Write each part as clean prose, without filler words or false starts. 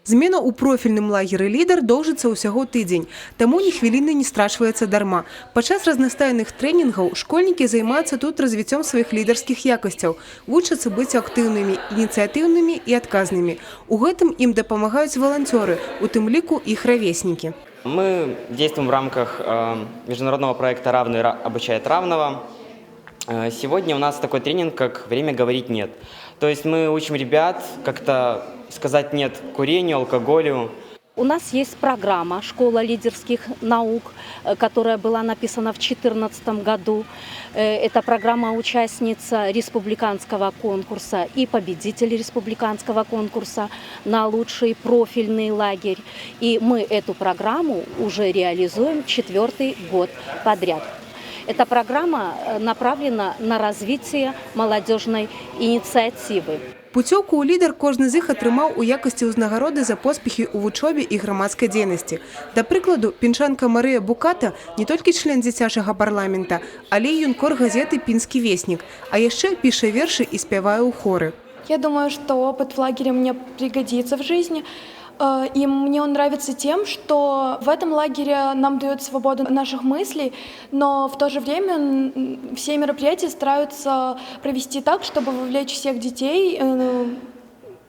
Змена ў профільным лагеры «Лідар» доўжыцца ўсяго тыдзень, таму ні хвіліны не страчваецца дарма. Падчас разнастайных трэнінгаў школьнікі займаюцца тут развіццём сваіх лідарскіх якасцяў, вучацца быць актыўнымі, ініцыятыўнымі і адказнымі. У гэтым ім дапамагаюць валанцёры, у тым ліку іх равеснікі. Мы действуем в рамках международного проекта «Равный обучает равного». Сегодня у нас такой тренинг, как «Время говорить нет». То есть мы учим ребят как-то сказать «нет» курению, алкоголю. У нас есть программа «Школа лидерских наук», которая была написана в 2014 году. Это программа — участница республиканского конкурса и победитель республиканского конкурса на лучший профильный лагерь. И мы эту программу уже реализуем четвертый год подряд. Эта программа направлена на развитие молодежной инициативы. Пуцёўку ў «Лідар» кожны з іх атрымаў у якасці ўзнагароды за поспехі ў вучобе і грамадскай дзейнасці. Да прыкладу, пінчанка Марыя Буката не толькі член дзіцячага парламента, але і юнкор газеты «Пінскі веснік», а яшчэ піша вершы і спявае ў хоры. Я думаю, что опыт в лагере мне пригодится в жизни. И мне он нравится тем, что в этом лагере нам дают свободу наших мыслей, но в то же время все мероприятия стараются провести так, чтобы вовлечь всех детей.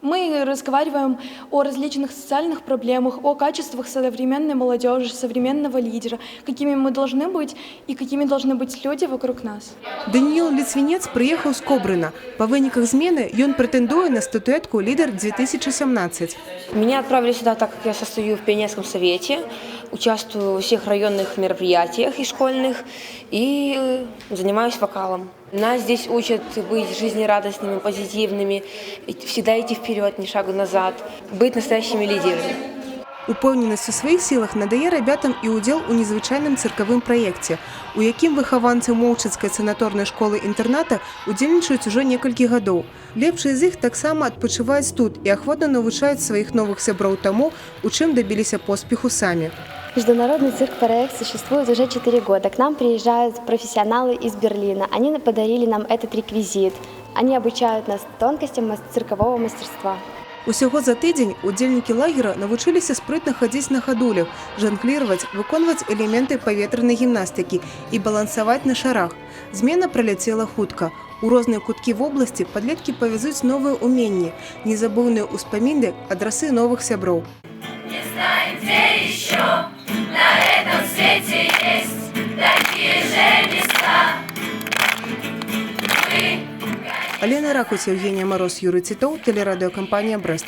Мы разговариваем о различных социальных проблемах, о качествах современной молодежи, современного лидера, какими мы должны быть и какими должны быть люди вокруг нас. Даніил Ліцвінец прыехаў з Кобрына. Па выніках змены ён прэтэндуе на статуэтку «Лідар 2017». Меня отправили сюда, так как я состою в пионерском совете, участвую во всех районных мероприятиях и школьных и занимаюсь вокалом. Нас здесь учат быть жизнерадостными, позитивными, всегда идти вперед, ни шагу назад, быть настоящими лидерами. Упэўненасць у сваіх сілах надае рабятам і ўдзел у незвычайным цыркавым праекце, у якім выхаванцы моўчыцкай санаторнай школы-інтэрната удзельнічаюць ужо некалькі гадоў. Лепшыя з іх таксама адпачываюць тут і ахвотна навучаюць сваіх новых сяброў таму, у чым дабіліся поспеху самі. Международный цирк-проект существует уже 4 года. К нам приезжают профессионалы из Берлина. Они подарили нам этот реквизит. Они обучают нас тонкостям циркового мастерства. Усяго за тыдзень удзельнікі лагера навучыліся спрытна хадзіць на хадулях, жангліраваць, выконваць элементы паветранай гімнастыкі і балансаваць на шарах. Змена праляцела хутка. У розныя куткі вобласці падлеткі павязуць новыя ўменні, незабыўныя ўспаміны, адрасы новых сяброў. Не знаю, где еще на этом свете есть такие же места. Мы Алена Ракуць, Яўгенія Мароз, Юрый Цітоў, тэлерадыёкампанія «Брэст».